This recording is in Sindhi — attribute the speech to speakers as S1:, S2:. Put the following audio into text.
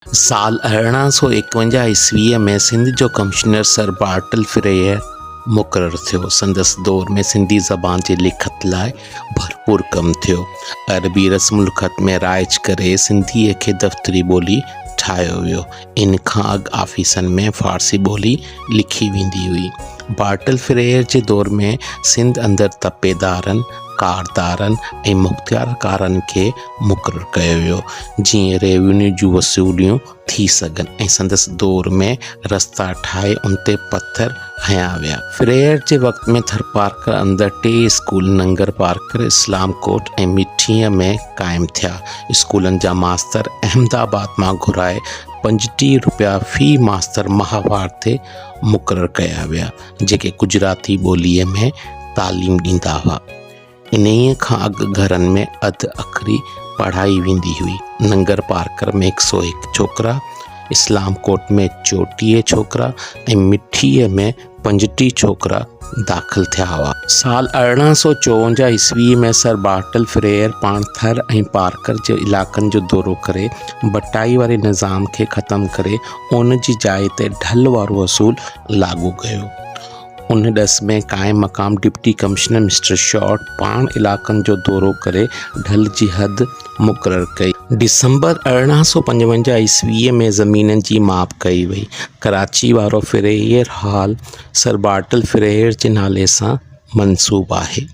S1: سال 1851 عيسويء ۾ سنڌ جو ڪمشنر سر بارٽل فريئر مقرر ٿيو. سندس دور ۾ سنڌي زبان جي لکت لاء ڀرپور ڪم ٿيو. عربي رسم الخط ۾ رائج ڪري سنڌيء کي دفتري ٻولي ٺاهيو ويو. ان کان اڳ آفيسن ۾ فارسي ٻولي لکي ويندي هئي. بارٽل فريئر جي دور ۾ سنڌ اندر تپيدارن، ڪاردارن ۽ مختيارڪارن کي مقرر ڪيو ويو، جيئن ريونيو جون وصوليون ٿي سگهن ۽ سندس دور ۾ رستا ٺاهي ان تي پٿر هنيا ويا. فريئر جي وقت ۾ ٿرپارڪر اندر ٽي اسڪول ننگر پارڪر، اسلام ڪوٽ ۽ مٺيء ۾ قائم ٿيا. اسڪولن جا ماستر احمد آباد مان گهرائي 35 روپيا في ماستر ماهوار تي مقرر ڪيا ويا، جيڪي گجراتي ٻوليء ۾ تعليم ڏيندا هئا. انهيء کان اڳ گهرن ۾ اڌ اکري پڙهائي ويندي هئي. ننگر پارڪر ۾ هڪ سو هڪ ڇوڪرا، اسلام ڪوٽ ۾ 34 ڇوڪرا ۽ مٺيء ۾ 35 ڇوڪرا داخل ٿيا هئا. سال 1854 عيسويء ۾ سر بارٽل فريئر پاڻ ٿر ۽ پارڪر جي علائقن جو دورو ڪري بٽائي واري نظام کي ختم ڪري ان جي جاء تي ڍل وارو اصول لاڳو ڪيو. ان ڏس ۾ قائم مقام ڊپٽي ڪمشنر مسٽر شارٽ پاڻ علائقن جو دورو ڪري ڍل جي حد مقرر ڪئي. ڊسمبر 1855 عيسويء ۾ زمينن جي ماپ ڪئي وئي. ڪراچي وارو فريئر هال سر بارٽل فريئر جي نالي سان منسوب آهي.